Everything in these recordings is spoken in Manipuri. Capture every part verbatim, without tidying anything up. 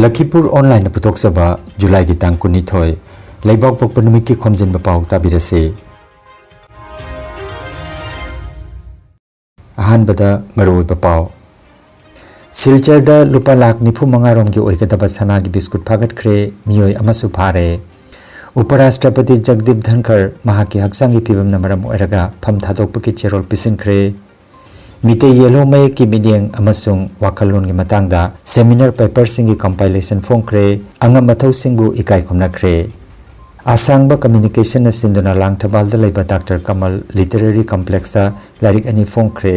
ꯂꯈꯤꯄꯨꯔ ꯑꯣꯟꯂꯥꯏꯟꯅ ꯄꯨꯊꯣꯛꯆꯕ ꯖꯨꯂꯥꯏꯒꯤ ꯇꯥꯡ ꯀꯨꯟꯅꯤꯊꯣꯏ, ꯂꯩꯕꯥꯛꯄꯣꯛꯄ ꯅꯨꯃꯤꯠꯀꯤ ꯈꯣꯝꯖꯤꯟꯕ ꯄꯥꯎ ꯇꯥꯕꯤꯔꯁꯤ꯫ ꯑꯍꯥꯟꯕꯗ ꯃꯔꯨꯑꯣꯏꯕ ꯄꯥꯎ꯫ ꯁꯤꯜꯆꯔꯗ ꯂꯨꯄꯥ ꯂꯥꯈ ꯅꯤꯐꯨ ꯃꯉꯥ ꯔꯣꯝꯒꯤ ꯑꯣꯏꯒꯗꯕ ꯁꯅꯥꯒꯤ ꯕꯤꯁꯀꯨꯠ ꯐꯥꯒꯠꯈ꯭ꯔꯦ, ꯃꯤꯑꯣꯏ ꯑꯃꯁꯨ ꯐꯥꯔꯦ꯫ ꯎꯄꯔꯥꯁꯇ꯭ꯔꯄꯇꯤ ꯖꯒꯗꯤꯞ ꯙꯟꯈꯔ ꯃꯍꯥꯛꯀꯤ ꯍꯛꯆꯥꯡꯒꯤ ꯐꯤꯕꯝꯅ ꯃꯔꯝ ꯑꯣꯏꯔꯒ ꯐꯝ ꯊꯥꯗꯣꯛꯄꯒꯤ ꯆꯦꯔꯣꯜ ꯄꯤꯁꯤꯟꯈ꯭ꯔꯦ꯫ ꯃꯤꯇꯩ ꯌꯦꯜꯍꯧ ꯃꯌꯦꯛꯀꯤ ꯃꯤꯠꯌꯦꯡ ꯑꯃꯁꯨꯡ ꯋꯥꯈꯜꯂꯣꯟꯒꯤ ꯃꯇꯥꯡꯗ ꯁꯦꯃꯤꯅꯥꯔ ꯄꯦꯄꯔꯁꯤꯡꯒꯤ ꯀꯝꯄꯥꯏꯂꯦꯁꯟ ꯐꯣꯡꯈ꯭ꯔꯦ, ꯑꯉꯝ ꯑꯊꯧꯁꯤꯡꯕꯨ ꯏꯀꯥꯏ ꯈꯨꯝꯅꯈ꯭ꯔꯦ꯫ ꯑꯁꯥꯡꯕ ꯀꯝꯃ꯭ꯌꯨꯅꯤꯀꯦꯁꯟꯅ ꯁꯤꯟꯗꯨꯅ ꯂꯥꯡꯊꯕꯥꯜꯗ ꯂꯩꯕ ꯗꯥꯛꯇꯔ ꯀꯃꯜ ꯂꯤꯇꯔꯦꯔꯤ ꯀꯝꯄ꯭ꯂꯦꯛꯁꯇ ꯂꯥꯏꯔꯤꯛ ꯑꯅꯤ ꯐꯣꯡꯈ꯭ꯔꯦ꯫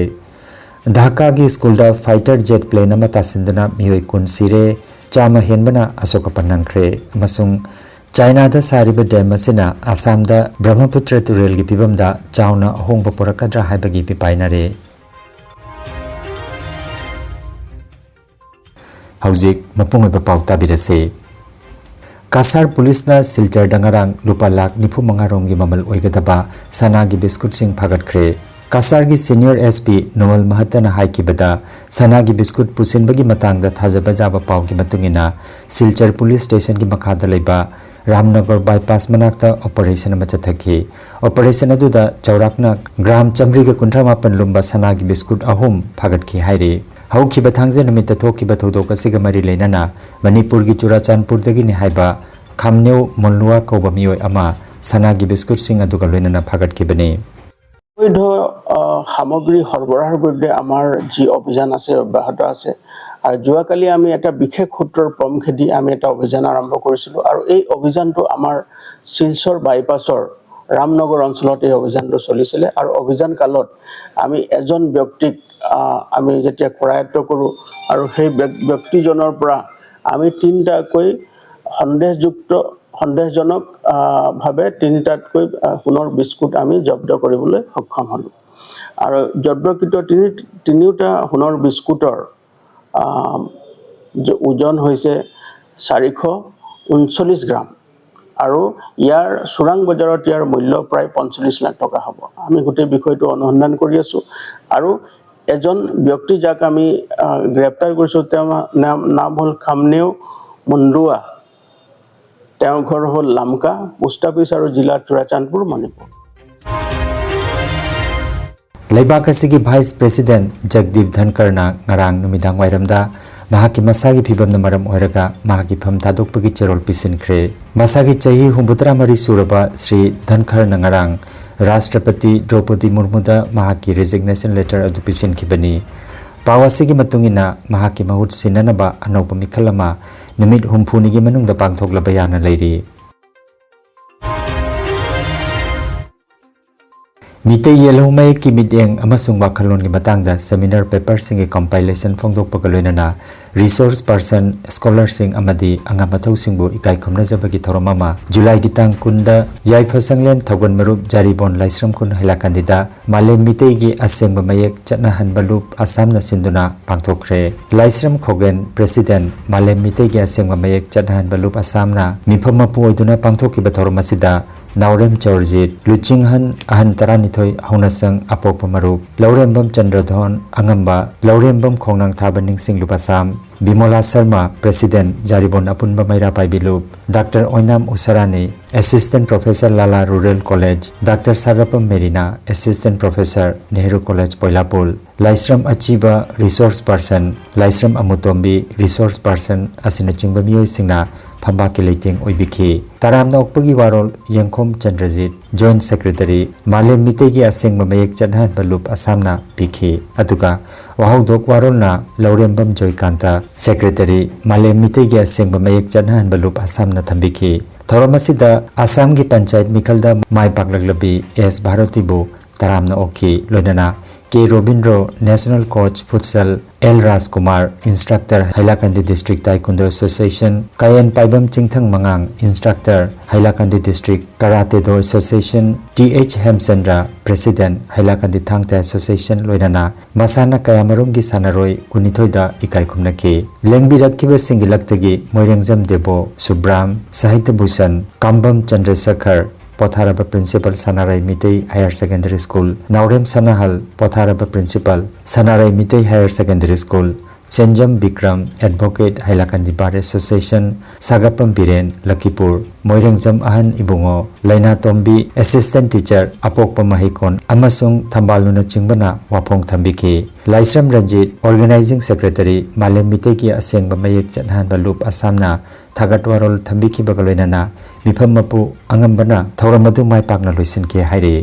ꯙꯥꯀꯥꯒꯤ ꯁ꯭ꯀꯨꯜꯗ ꯐꯥꯏꯇꯔ ꯖꯦꯠ ꯄ꯭ꯂꯦꯟ ꯑꯃ ꯇꯥꯁꯤꯟꯗꯨꯅ ꯃꯤꯑꯣꯏ ꯀꯨꯟ ꯁꯤꯔꯦ, ꯆꯥꯝꯃ ꯍꯦꯟꯕꯅ ꯑꯁꯣꯛ ꯑꯄꯟ ꯅꯪꯈ꯭ꯔꯦ꯫ ꯑꯃꯁꯨꯡ ꯆꯥꯏꯅꯥꯗ ꯁꯥꯔꯤꯕ ꯗꯦꯝ ꯑꯁꯤꯅ ꯑꯁꯥꯝꯗ ꯕ꯭ꯔꯍ꯭ꯃꯄꯨꯇ꯭ꯔ ꯇꯨꯔꯦꯜꯒꯤ ꯐꯤꯕꯝꯗ ꯆꯥꯎꯅ ꯑꯍꯣꯡꯕ ꯄꯨꯔꯛꯀꯗ꯭ꯔꯥ ꯍꯥꯏꯕꯒꯤ ꯃꯤꯄꯥꯏꯅꯔꯦ꯫ ꯍꯧꯖꯤꯛ ꯃꯄꯨꯡ ꯑꯣꯏꯕ ꯄꯥꯎ ꯇꯥꯕꯤꯔꯁꯤ꯫ ꯀꯁꯥꯔ ꯄꯨꯂꯤꯁꯅ ꯁꯤꯜꯆꯔꯗ ꯉꯔꯥꯡ ꯂꯨꯄꯥ ꯂꯥꯈ ꯅꯤꯐꯨ ꯃꯉꯥ ꯔꯣꯝꯒꯤ ꯃꯃꯜ ꯑꯣꯏꯒꯗꯕ ꯁꯅꯥꯒꯤ ꯕꯤꯁꯀꯨꯠꯁꯤꯡ ꯐꯥꯒꯠꯈ꯭ꯔꯦ꯫ ꯀꯁꯥꯔꯒꯤ ꯁꯤꯅꯤꯌꯔ ꯑꯦꯁ ꯄꯤ ꯅꯣꯃꯜ ꯃꯍꯠꯇꯅ ꯍꯥꯏꯈꯤꯕꯗ, ꯁꯅꯥꯒꯤ ꯕꯤꯁꯀꯨꯠ ꯄꯨꯁꯤꯟꯕꯒꯤ ꯃꯇꯥꯡꯗ ꯊꯥꯖꯕ ꯌꯥꯕ ꯄꯥꯎꯒꯤ ꯃꯇꯨꯡ ꯏꯟꯅ, ꯁꯤꯜꯆꯔ ꯄꯨꯂꯤꯁ ꯁ꯭ꯇꯦꯁꯟꯒꯤ ꯃꯈꯥꯗ ꯂꯩꯕ ꯔꯥꯝꯅꯒꯔ ꯕꯥꯏꯄꯥꯁ ꯃꯅꯥꯛꯇ ꯑꯣꯄꯔꯦꯁꯟ ꯑꯃ ꯆꯠꯊꯈꯤ꯫ ꯑꯣꯄꯔꯦꯁꯟ ꯑꯗꯨꯗ ꯆꯥꯎꯔꯥꯛꯅ ꯒ꯭ꯔꯥꯝ ꯆꯥꯃꯔꯤꯒ ꯀꯨꯟꯊ꯭ꯔꯥ ꯃꯥꯄꯟ ꯂꯨꯝꯕ ꯁꯅꯥꯒꯤ ꯕꯤꯁꯀꯨꯠ ꯑꯍꯨꯝ ꯐꯥꯒꯠꯈꯤ ꯍꯥꯏꯔꯤ꯫ ꯍꯧꯈꯤꯕ ꯊꯥꯡꯖ ꯅꯨꯃꯤꯠꯇ ꯊꯣꯛꯈꯤꯕ ꯊꯧꯗꯣꯛ ꯑꯁꯤꯒ ꯃꯔꯤ ꯂꯩꯅꯅ ꯃꯅꯤꯄꯨꯔꯒꯤ ꯆꯨꯔꯥꯆꯥꯟꯄꯨꯔꯗꯒꯤꯅꯤ ꯍꯥꯏꯕ ꯈꯥꯝꯅꯦꯎ ꯃꯣꯟꯂꯨꯋꯥ ꯀꯧꯕ ꯃꯤꯑꯣꯏ ꯑꯃ ꯁꯅꯥꯒꯤ ꯕꯤꯁꯀꯨꯠꯁꯤꯡ ꯑꯗꯨꯒ ꯂꯣꯏꯅꯅ ꯐꯥꯒꯠꯈꯤꯕꯅꯤ꯫ অবৈধ, আহ, সামগ্ৰী সৰবৰাহৰ বিৰুদ্ধে আমাৰ যি অভিযান আছে, অব্যাহত আছে। আৰু যোৱাকালি আমি এটা বিশেষ সূত্ৰৰ পমখেদি আমি এটা অভিযান আৰম্ভ কৰিছিলোঁ। আৰু এই অভিযানটো আমাৰ শিলচৰ বাইপাছৰ ৰামনগৰ অঞ্চলত এই অভিযানটো চলিছিলে। আৰু অভিযান কালত আমি এজন ব্যক্তিক, আহ, আমি যেতিয়া কৰায়ত্ব কৰোঁ আৰু সেই ব্যক-, ব্যক্তিজনৰ পৰা আমি তিনিটাকৈ সন্দেহযুক্ত, সন্দেহজনক, আহ, ভাৱে তিনিটাতকৈ, আহ, সোণৰ বিস্কুট আমি জব্দ কৰিবলৈ সক্ষম হ'লোঁ। আৰু জব্দকৃত তিনি, তিনিওটা সোণৰ বিস্কুটৰ, আহ, জ-, ওজন হৈছে চাৰিশ ঊনচল্লিছ গ্ৰাম। আৰু ইয়াৰ চোৰাং বজাৰত ইয়াৰ মূল্য প্ৰায় পঞ্চল্লিছ লাখ টকা হ'ব। আমি গোটেই বিষয়টো অনুসন্ধান কৰি আছোঁ। আৰু এজন ব্যক্তি যাক আমি আহ, গ্ৰেপ্তাৰ কৰিছোঁ, তেওঁৰ নাম নাম হ'ল খামনেও মুণ্ডুৱা। তেওঁৰ ঘৰ হ'ল লামকা, পোষ্ট অফিচ আৰু জিলা চুৰাচান্দপুৰ, মণিপুৰ। ꯂꯩꯕꯥꯛ ꯑꯁꯤꯒꯤ ꯚꯥꯏꯁ ꯄ꯭ꯔꯦꯁꯤꯗꯦꯟꯠ ꯖꯒꯗꯤꯞ ꯙꯟꯈꯔꯅ ꯉꯔꯥꯡ ꯅꯨꯃꯤꯗꯥꯡ ꯋꯥꯏꯔꯝꯗ ꯃꯍꯥꯛꯀꯤ ꯃꯁꯥꯒꯤ ꯐꯤꯕꯝꯅ ꯃꯔꯝ ꯑꯣꯏꯔꯒ ꯃꯍꯥꯛꯀꯤ ꯐꯝ ꯊꯥꯗꯣꯛꯄꯒꯤ ꯆꯦꯔꯣꯜ ꯄꯤꯁꯤꯟꯈ꯭ꯔꯦ꯫ ꯃꯁꯥꯒꯤ ꯆꯍꯤ ꯍꯨꯝꯐꯨꯇꯔꯥ ꯃꯔꯤ ꯁꯨꯔꯕ ꯁ꯭ꯔꯤ ꯙꯟꯈꯔꯅ ꯉꯔꯥꯡ ꯔꯥꯁꯇ꯭ꯔꯄꯇꯤ ꯗ꯭ꯔꯧꯄꯗꯤ ꯃꯨꯔꯃꯨꯗ ꯃꯍꯥꯛꯀꯤ ꯔꯤꯖꯤꯒꯅꯦꯁꯟ ꯂꯦꯇꯔ ꯑꯗꯨ ꯄꯤꯁꯤꯟꯈꯤꯕꯅꯤ꯫ ꯄꯥꯎ ꯑꯁꯤꯒꯤ ꯃꯇꯨꯡ ꯏꯟꯅ, ꯃꯍꯥꯛꯀꯤ ꯃꯍꯨꯠ ꯁꯤꯟꯅꯅꯕ ꯑꯅꯧꯕ ꯃꯤꯈꯜ ꯑꯃ ꯅꯨꯃꯤꯠ ꯍꯨꯝꯐꯨꯅꯤꯒꯤ ꯃꯅꯨꯡꯗ ꯄꯥꯡꯊꯣꯛꯂꯕ ꯌꯥꯅ ꯂꯩꯔꯤ꯫ ꯃꯤꯇꯩ ꯌꯦꯜꯍꯧ ꯃꯌꯦꯛꯀꯤ ꯃꯤꯠꯌꯦꯡ ꯑꯃꯁꯨꯡ ꯋꯥꯈꯜꯂꯣꯟꯒꯤ ꯃꯇꯥꯡꯗ ꯁꯦꯃꯤꯅꯥꯔ ꯄꯦꯄꯔꯁꯤꯡꯒꯤ ꯀꯝꯄꯥꯏꯂꯦꯁꯟ ꯐꯣꯡꯗꯣꯛꯄꯒ ꯂꯣꯏꯅꯅ ꯔꯤꯁꯣꯔꯁ ꯄꯔꯁꯟ, ꯁ꯭ꯀꯣꯂꯔꯁꯤꯡ ꯑꯃꯗꯤ ꯑꯉꯝ ꯑꯊꯧꯁꯤꯡꯕꯨ ꯏꯀꯥꯏ ꯈꯨꯝꯅꯖꯕꯒꯤ ꯊꯧꯔꯝ ꯑꯃ ꯖꯨꯂꯥꯏꯒꯤ ꯇꯥꯡ ꯀꯨꯟꯗ ꯌꯥꯏꯐꯁꯪꯂꯦꯟ ꯊꯧꯒꯜ ꯃꯔꯨꯞ ꯖꯥꯔꯤꯕꯣꯟ ꯂꯥꯏꯁ꯭ꯔꯝ ꯈꯨꯟ ꯍꯩꯂꯥꯀꯟꯗꯤꯗ ꯃꯥꯂꯦꯝ ꯃꯤꯇꯩꯒꯤ ꯑꯁꯦꯡꯕ ꯃꯌꯦꯛ ꯆꯠꯅꯍꯟꯕ ꯂꯨꯞ ꯑꯁꯥꯝꯅ ꯁꯤꯟꯗꯨꯅ ꯄꯥꯡꯊꯣꯛꯈ꯭ꯔꯦ꯫ ꯂꯥꯏꯁ꯭ꯔꯝ ꯈꯣꯒꯦꯟ, ꯄ꯭ꯔꯦꯁꯤꯗꯦꯟꯠ, ꯃꯥꯂꯦꯝ ꯃꯤꯇꯩꯒꯤ ꯑꯁꯦꯡꯕ ꯃꯌꯦꯛ ꯆꯠꯅꯍꯟꯕ ꯂꯨꯞ ꯑꯁꯥꯝꯅ ꯃꯤꯐꯝ ꯃꯄꯨ ꯑꯣꯏꯗꯨꯅ ꯄꯥꯡꯊꯣꯛꯈꯤꯕ ꯊꯧꯔꯝ ꯑꯁꯤꯗ ꯅꯥꯎꯔꯦꯝ ꯆꯧꯔꯖꯤꯠ, ꯂꯨꯆꯤꯡꯍꯟ ꯑꯍꯟ ꯇꯔꯥꯅꯤꯊꯣꯏ ꯍꯧꯅꯁꯪ ꯑꯄꯣꯛꯄ ꯃꯔꯨꯞ, ꯂꯧꯔꯦꯝꯕꯝ ꯆꯟꯗ꯭ꯔꯙꯣꯟ ꯑꯉꯝꯕ, ꯂꯧꯔꯦꯝꯕꯝ ꯈꯣꯡꯅꯥꯡ ꯊꯥꯕ ꯅꯤꯡꯁꯤꯡꯂꯨꯞ ꯑꯁꯥꯝ, ꯕꯤꯃꯣꯂꯥ ꯁꯔꯃ, ꯄ꯭ꯔꯦꯁꯤꯗꯦꯟꯠ, ꯖꯥꯔꯤꯕꯣꯟ ꯑꯄꯨꯟꯕ ꯃꯩꯔꯥ ꯄꯥꯏꯕꯤ ꯂꯨꯞ, doctor Oinam Usharani, assistant professor Lala rural college, doctor Sagapam Merina, assistant professor, Nehru college Pailapool, Laishram Achiba, resource person, Laishram Amutombi, resource person ꯑꯁꯤꯅꯆꯤꯡꯕ ꯃꯤꯑꯣꯏꯁꯤꯡꯅ ꯐꯝꯕꯥꯛꯀꯤ ꯂꯩꯇꯦꯡ ꯑꯣꯏꯕꯤꯈꯤ꯫ ꯇꯔꯥꯝꯅ ꯑꯣꯛꯄꯒꯤ ꯋꯥꯔꯣꯜ ꯌꯦꯡꯈꯣꯝ ꯆꯟꯗ꯭ꯔꯖꯤꯠ, ꯖꯣꯏꯟꯠ ꯁꯦꯀ꯭ꯔꯦꯇꯔꯤ, ꯃꯥꯂꯦꯝ ꯃꯤꯇꯩꯒꯤ ꯑꯁꯦꯡꯕ ꯃꯌꯦꯛ ꯆꯠꯅꯍꯟꯕ ꯂꯨꯞ ꯑꯁꯥꯝꯅ ꯄꯤꯈꯤ꯫ ꯑꯗꯨꯒ ꯋꯥꯍꯧꯗꯣꯛ ꯋꯥꯔꯣꯜꯅ ꯂꯧꯔꯦꯝꯕꯝ ꯖꯣꯏꯀꯥꯟꯇ, ꯁꯦꯀ꯭ꯔꯦꯇꯔꯤ, ꯃꯥꯂꯦꯝ ꯃꯤꯇꯩꯒꯤ ꯑꯁꯦꯡꯕ ꯃꯌꯦꯛ ꯆꯠꯅꯍꯟꯕ ꯂꯨꯞ ꯑꯁꯥꯝꯅ ꯊꯝꯕꯤꯈꯤ꯫ ꯊꯧꯔꯝ ꯑꯁꯤꯗ ꯑꯁꯥꯝꯒꯤ ꯄꯟꯆꯥꯌꯠ ꯃꯤꯈꯜꯗ ꯃꯥꯏ ꯄꯥꯛꯂꯛꯂꯕꯤ ꯑꯦꯁ ꯚꯥꯔꯇꯤꯕꯨ ꯇꯔꯥꯝꯅ ꯑꯣꯛꯈꯤ꯫ ꯂꯣꯏꯅꯅ K Robindro, national coach futsal, L Rajkumar, instructor, Hailakandi district taekwondo association, ꯀꯥꯌꯦꯟ ꯄꯥꯏꯕꯝ ꯆꯤꯡꯊꯪ ꯃꯉꯥꯡ, instructor, Hailakandi district karate association, T H Hemchandra, president, Hailakandi Thang Ta association, ꯂꯣꯏꯅꯅ ꯃꯁꯥꯟꯅ ꯀꯌꯥꯃꯔꯨꯝꯒꯤ ꯁꯥꯟꯅꯔꯣꯏ ꯀꯨꯟꯅꯤꯊꯣꯏꯗ ꯏꯀꯥꯏ ꯈꯨꯝꯅꯈꯤ꯫ ꯂꯦꯡꯕꯤꯔꯛꯈꯤꯕꯁꯤꯡꯒꯤ ꯂꯛꯇꯒꯤ ꯃꯣꯏꯔꯦꯡꯖꯝ ꯗꯦꯕꯣ, ꯁꯨꯕ꯭ꯔꯥꯝ, ꯁꯥꯍꯤꯇ꯭ꯌ ꯚꯨꯁꯟ, ꯀꯥꯝꯕꯝ ꯆꯟꯗ꯭ꯔꯁꯦꯈꯔ, ꯄꯣꯊꯥꯔꯕ Principal, ꯁꯅꯥꯔꯩ Meitei Higher Secondary School, ꯅꯥꯎꯔꯦꯝ ꯁꯅꯥꯍꯜ, ꯄꯣꯊꯥꯔꯕ Principal, ꯁꯅꯥꯔꯩ Meitei Higher Secondary School, ꯁꯦꯟꯖꯝ Bikram, Advocate, ꯍꯥꯏꯂꯥꯀꯟꯗꯤ Bar Association, ꯁꯥꯒꯞꯄꯝ Biren, ꯂꯈꯤꯄꯨꯔ, ꯃꯣꯏꯔꯦꯡꯖꯝ ꯑꯍꯟ ꯏꯕꯨꯡꯉꯣ, ꯂꯩꯅꯥꯇꯣꯝꯕꯤ, Assistant Teacher, ꯑꯄꯣꯛꯄ ꯃꯍꯩꯀꯣꯟ ꯑꯃꯁꯨꯡ ꯊꯝꯕꯥꯜꯂꯨꯅꯆꯤꯡꯕꯅ ꯋꯥꯐꯣꯡ ꯊꯝꯕꯤꯈꯤ꯫ ꯂꯥꯏꯁ꯭ꯔꯝ ꯔꯟꯖꯤꯠ, Organizing Secretary, ꯃꯥꯂꯦꯝ ꯃꯤꯇꯩꯒꯤ ꯑꯁꯦꯡꯕ ꯃꯌꯦꯛ ꯆꯠꯍꯟꯕ ꯂꯨꯞ ꯑꯁꯥꯝꯅ ꯊꯥꯒꯠ ꯋꯥꯔꯣꯜ ꯊꯝꯕꯤꯈꯤꯕꯒ ꯂꯣꯏꯅꯅ ꯃꯤꯐꯝ ꯃꯄꯨ ꯑꯉꯝꯕꯅ ꯊꯧꯔꯝ ꯑꯗꯨ ꯃꯥꯏ ꯄꯥꯛꯅ ꯂꯣꯏꯁꯤꯟꯈꯤ ꯍꯥꯏꯔꯤ꯫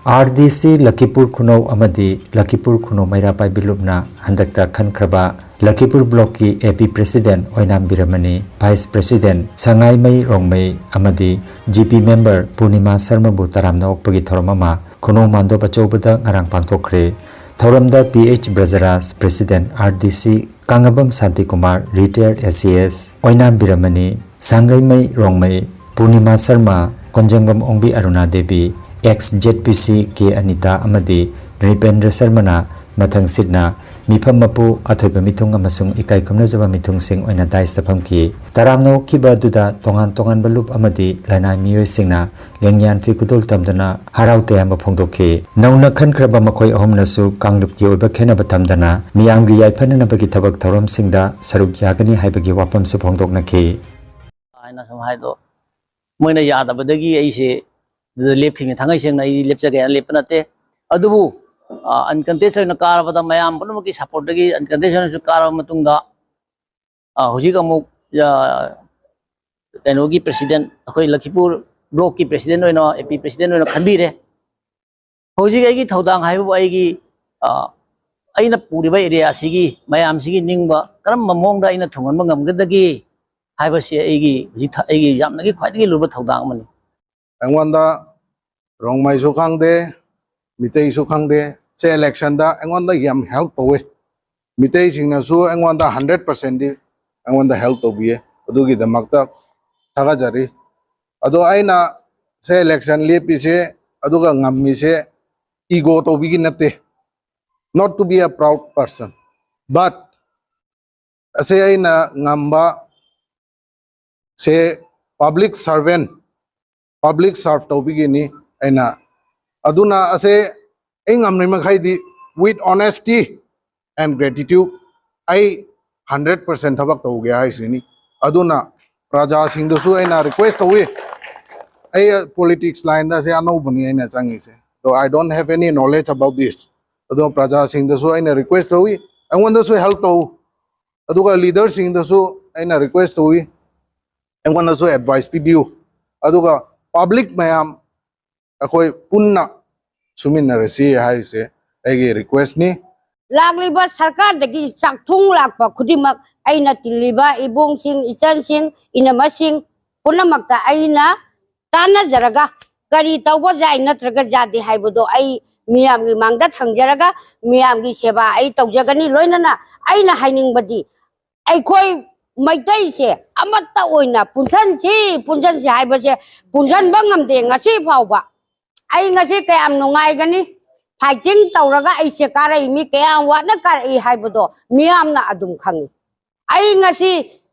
ꯑꯥꯔ ꯗꯤ ꯁꯤ ꯂꯈꯤꯄꯨꯔ ꯈꯨꯅꯧ ꯑꯃꯗꯤ ꯂꯈꯤꯄꯨꯔ ꯈꯨꯅꯧ ꯃꯩꯔꯥ ꯄꯥꯏꯕꯤ ꯂꯨꯞꯅ ꯍꯟꯗꯛꯇ ꯈꯟꯈ꯭ꯔꯕ ꯂꯈꯤꯄꯨꯔ ꯕ꯭ꯂꯣꯛꯀꯤ A P President Oinam ꯕꯤꯔꯃꯅꯤ, Vice President ꯁꯉꯥꯏꯃꯩ Rongmei ꯑꯃꯗꯤ G P Member ꯄꯨꯔꯅꯤꯃꯥ ꯁꯔꯃꯕꯨ ꯇꯔꯥꯝꯅ ꯑꯣꯛꯄꯒꯤ ꯊꯧꯔꯝ ꯑꯃ ꯈꯨꯅꯧ ꯃꯥꯟꯗꯣꯞ ꯑꯆꯧꯕꯗ ꯉꯔꯥꯡ ꯄꯥꯡꯊꯣꯛꯈ꯭ꯔꯦ꯫ ꯊꯧꯔꯝꯗ P H ꯕ꯭ꯔꯖꯔꯥꯖ, President, R D C ꯀꯥꯡꯉꯕꯝ Shantikumar, Retired A C S, Oinam ꯕꯤꯔꯃꯅꯤ, ꯁꯥꯡꯒꯩꯃꯩ Rongmei, Purnima Sharma, ꯀꯣꯟꯖꯪꯕꯝ Ongbi Aruna Devi, Ex Z P C K Anita ꯑꯃꯗꯤ ꯅ꯭ꯔꯤꯄꯦꯟꯗ꯭ꯔ ꯁꯔꯃꯅ ꯃꯊꯪ ꯁꯤꯠꯅ ꯃꯤꯐꯝ ꯃꯄꯨ, ꯑꯊꯣꯏꯕ ꯃꯤꯊꯨꯡ ꯑꯃꯁꯨꯡ ꯏꯀꯥꯏ ꯈꯨꯝꯅꯖꯕ ꯃꯤꯊꯨꯡꯁꯤꯡ ꯑꯣꯏꯅ dais ꯇ ꯐꯝꯈꯤ꯫ ꯇꯔꯥꯝꯅ ꯑꯣꯛꯈꯤꯕ ꯑꯗꯨꯗ ꯇꯣꯉꯥꯟ ꯇꯣꯉꯥꯟꯕ ꯂꯨꯞ ꯑꯃꯗꯤ ꯂꯅꯥꯏ ꯃꯤꯑꯣꯏꯁꯤꯡꯅ ꯂꯦꯡꯌꯥꯟ ꯐꯤ ꯈꯨꯗꯣꯜ ꯇꯝꯗꯨꯅ ꯍꯔꯥꯎ ꯇꯌꯥꯝꯕ ꯐꯣꯡꯗꯣꯛꯈꯤ꯫ ꯅꯧꯅ ꯈꯟꯈ꯭ꯔꯕ ꯃꯈꯣꯏ ꯑꯍꯨꯝꯅꯁꯨ ꯀꯥꯡꯂꯨꯞꯀꯤ ꯑꯣꯏꯕ ꯈꯦꯟꯅꯕ ꯊꯝꯗꯅ ꯃꯤꯌꯥꯝꯒꯤ ꯌꯥꯏꯐꯅꯅꯕꯒꯤ ꯊꯕꯛ ꯊꯧꯔꯝꯁꯤꯡꯗ ꯁꯔꯨꯛ ꯌꯥꯒꯅꯤ ꯍꯥꯏꯕꯒꯤ ꯋꯥꯐꯝꯁꯨ ꯐꯣꯡꯗꯣꯛꯅꯈꯤ꯫ ꯍꯥꯏꯅ ꯁꯨꯝ ꯍꯥꯏꯗꯣ, ꯃꯣꯏꯅ ꯌꯥꯗꯕꯗꯒꯤ ꯑꯩꯁꯦ ꯑꯗꯨꯗ ꯂꯦꯞꯈꯤꯕꯅꯤ꯫ ꯊꯥꯡꯉꯩ ꯁꯦꯡꯅ ꯑꯩ ꯂꯦꯞꯆꯒꯦ ꯍꯥꯏꯅ ꯂꯦꯞꯄ ꯅꯠꯇꯦ꯫ ꯑꯗꯨꯕꯨ, ꯑ, uncontested ꯑꯣꯏꯅ ꯀꯥꯔꯕꯗ ꯃꯌꯥꯝ ꯄꯨꯝꯅꯃꯛꯀꯤ support ꯇꯒꯤ uncontested ꯑꯣꯏꯅꯁꯨ ꯀꯥꯔꯕ ꯃꯇꯨꯡꯗ, ꯑ, ꯍꯧꯖꯤꯛ ꯑꯃꯨꯛ, ꯑ, ꯀꯩꯅꯣꯒꯤ president, ꯑꯩꯈꯣꯏ ꯂꯈꯤꯄꯨꯔ block ꯀꯤ president ꯑꯣꯏꯅ, A P president ꯑꯣꯏꯅ ꯈꯟꯕꯤꯔꯦ꯫ ꯍꯧꯖꯤꯛ ꯑꯩꯒꯤ ꯊꯧꯗꯥꯡ ꯍꯥꯏꯕꯕꯨ ꯑꯩꯒꯤ, ꯑ, ꯑꯩꯅ ꯄꯨꯔꯤꯕ area ꯑꯁꯤꯒꯤ ꯃꯌꯥꯝꯁꯤꯒꯤ ꯅꯤꯡꯕ ꯀꯔꯝꯕ ꯃꯑꯣꯡꯗ ꯑꯩꯅ ꯊꯨꯡꯍꯟꯕ ꯉꯝꯒꯗꯒꯦ ꯍꯥꯏꯕꯁꯤ ꯑꯩꯒꯤ ꯍꯧꯖꯤꯛ ꯊ-, ꯑꯩꯒꯤ ꯌꯥꯝꯅꯒꯤ ꯈ꯭ꯋꯥꯏꯗꯒꯤ ꯂꯨꯕ ꯊꯧꯗꯥꯡ ꯑꯃꯅꯤ꯫ ꯑꯩꯉꯣꯟꯗ ꯔꯣꯡꯃꯩꯁꯨ ꯈꯪꯗꯦ, ꯃꯤꯇꯩꯁꯨ ꯈꯪꯗꯦ, ꯁꯦ election ꯗ ꯑꯩꯉꯣꯟꯗ ꯌꯥꯝ help ꯇꯧꯋꯦ꯫ ꯃꯤꯇꯩꯁꯤꯡꯅꯁꯨ ꯑꯩꯉꯣꯟꯗ hundred percent ꯗꯤ ꯑꯩꯉꯣꯟꯗ help ꯇꯧꯕꯤꯌꯦ꯫ ꯑꯗꯨꯒꯤꯗꯃꯛꯇ ꯊꯥꯒꯠꯆꯔꯤ꯫ ꯑꯗꯣ ꯑꯩꯅ ꯁꯦ election ꯂꯦꯞꯄꯤꯁꯦ ꯑꯗꯨꯒ ꯉꯝꯃꯤꯁꯦ ego ꯇꯧꯕꯤꯒꯤ ꯅꯠꯇꯦ, not to be a proud person, but ꯑꯁꯤ ꯑꯩꯅ ꯉꯝꯕ ꯁꯦ ꯄꯕ꯭ꯂꯤꯛ ꯁꯔꯚꯦꯟ, ꯄꯕ꯭ꯂꯤꯛ ꯁꯔꯚ ꯇꯧꯕꯤꯒꯅꯤ ꯑꯩꯅ꯫ ꯑꯗꯨꯅ ꯑꯁꯦ ꯑꯩ ꯉꯝꯔꯤ ꯃꯈꯩꯗꯤ with honesty and gratitude ꯑꯩ ꯍꯟꯗ꯭ꯔꯦꯠ ꯄꯥꯔꯁꯦꯟ ꯊꯕꯛ ꯇꯧꯒꯦ ꯍꯥꯏꯁꯤꯅꯤ꯫ ꯑꯗꯨꯅ ꯄ꯭ꯔꯖꯥꯁꯤꯡꯗꯁꯨ ꯑꯩꯅ ꯔꯤꯀ꯭ꯋꯦꯁ ꯇꯧꯏ, ꯑꯩ ꯄꯣꯂꯤꯇꯤꯛꯁ ꯂꯥꯏꯟꯗ ꯑꯁꯦ ꯑꯅꯧꯕꯅꯤ ꯑꯩꯅ ꯆꯪꯉꯤꯁꯦ, so I don't have any knowledge about this꯫ ꯑꯗꯣ ꯄ꯭ꯔꯖꯥꯁꯤꯡꯗꯁꯨ ꯑꯩꯅ ꯔꯤꯀ꯭ꯋꯦꯁ ꯇꯧꯏ, ꯑꯩꯉꯣꯟꯗꯁꯨ ꯍꯦꯜꯞ ꯇꯧ, ꯑꯗꯨꯒ ꯂꯤꯗꯔꯁꯤꯡꯗꯁꯨ ꯑꯩꯅ ꯔꯤꯀ꯭ꯋꯦꯁ ꯇꯧꯏ, ꯑꯩꯉꯣꯟꯗꯁꯨ ꯑꯦꯗꯚꯥꯏꯁ ꯄꯤꯕꯤꯌꯨ꯫ ꯑꯗꯨꯒ ꯄꯕ꯭ꯂꯤꯛ ꯃꯌꯥꯝ ꯑꯩꯈꯣꯏ ꯄꯨꯟꯅ ꯁꯨꯃꯤꯟꯅꯔꯁꯤ ꯍꯥꯏꯔꯤꯁꯦ ꯑꯩꯒꯤ ꯔꯤꯀ꯭ꯋꯦꯁꯅꯤ꯫ ꯂꯥꯛꯂꯤꯕ ꯁꯔꯀꯥꯔꯗꯒꯤ ꯆꯥꯛꯊꯨꯡ ꯂꯥꯛꯄ ꯈꯨꯗꯤꯡꯃꯛ ꯑꯩꯅ ꯇꯤꯜꯂꯤꯕ ꯏꯕꯨꯡꯁꯤꯡ, ꯏꯆꯟꯁꯤꯡ, ꯏꯅꯝꯃꯁꯤꯡ ꯄꯨꯝꯅꯃꯛꯇ ꯑꯩꯅ ꯇꯥꯟꯅꯖꯔꯒ ꯀꯔꯤ ꯇꯧꯕ ꯌꯥꯏ ꯅꯠꯇ꯭ꯔꯒ ꯌꯥꯗꯦ ꯍꯥꯏꯕꯗꯣ ꯑꯩ ꯃꯤꯌꯥꯝꯒꯤ ꯃꯥꯡꯗ ꯊꯝꯖꯔꯒ ꯃꯤꯌꯥꯝꯒꯤ ꯁꯦꯕꯥ ꯑꯩ ꯇꯧꯖꯒꯅꯤ꯫ ꯂꯣꯏꯅꯅ ꯑꯩꯅ ꯍꯥꯏꯅꯤꯡꯕꯗꯤ ꯑꯩꯈꯣꯏ ꯃꯩꯇꯩꯁꯦ ꯑꯃꯠꯇ ꯑꯣꯏꯅ ꯄꯨꯟꯁꯟꯁꯤ, ꯄꯨꯟꯁꯟꯁꯤ ꯍꯥꯏꯕꯁꯦ ꯄꯨꯟꯁꯟꯕ ꯉꯝꯗꯦ ꯉꯁꯤ ꯐꯥꯎꯕ꯫ ꯑꯩ ꯉꯁꯤ ꯀꯌꯥꯝ ꯅꯨꯡꯉꯥꯏꯒꯅꯤ, ꯐꯥꯏꯇꯤꯡ ꯇꯧꯔꯒ ꯑꯩꯁꯦ ꯀꯥꯔꯛꯏ, ꯃꯤ ꯀꯌꯥꯝ ꯋꯥꯅ ꯀꯥꯔꯛꯏ ꯍꯥꯏꯕꯗꯣ ꯃꯤꯌꯥꯝꯅ ꯑꯗꯨꯝ ꯈꯪꯉꯤ꯫ ꯑꯩ ꯉꯁꯤ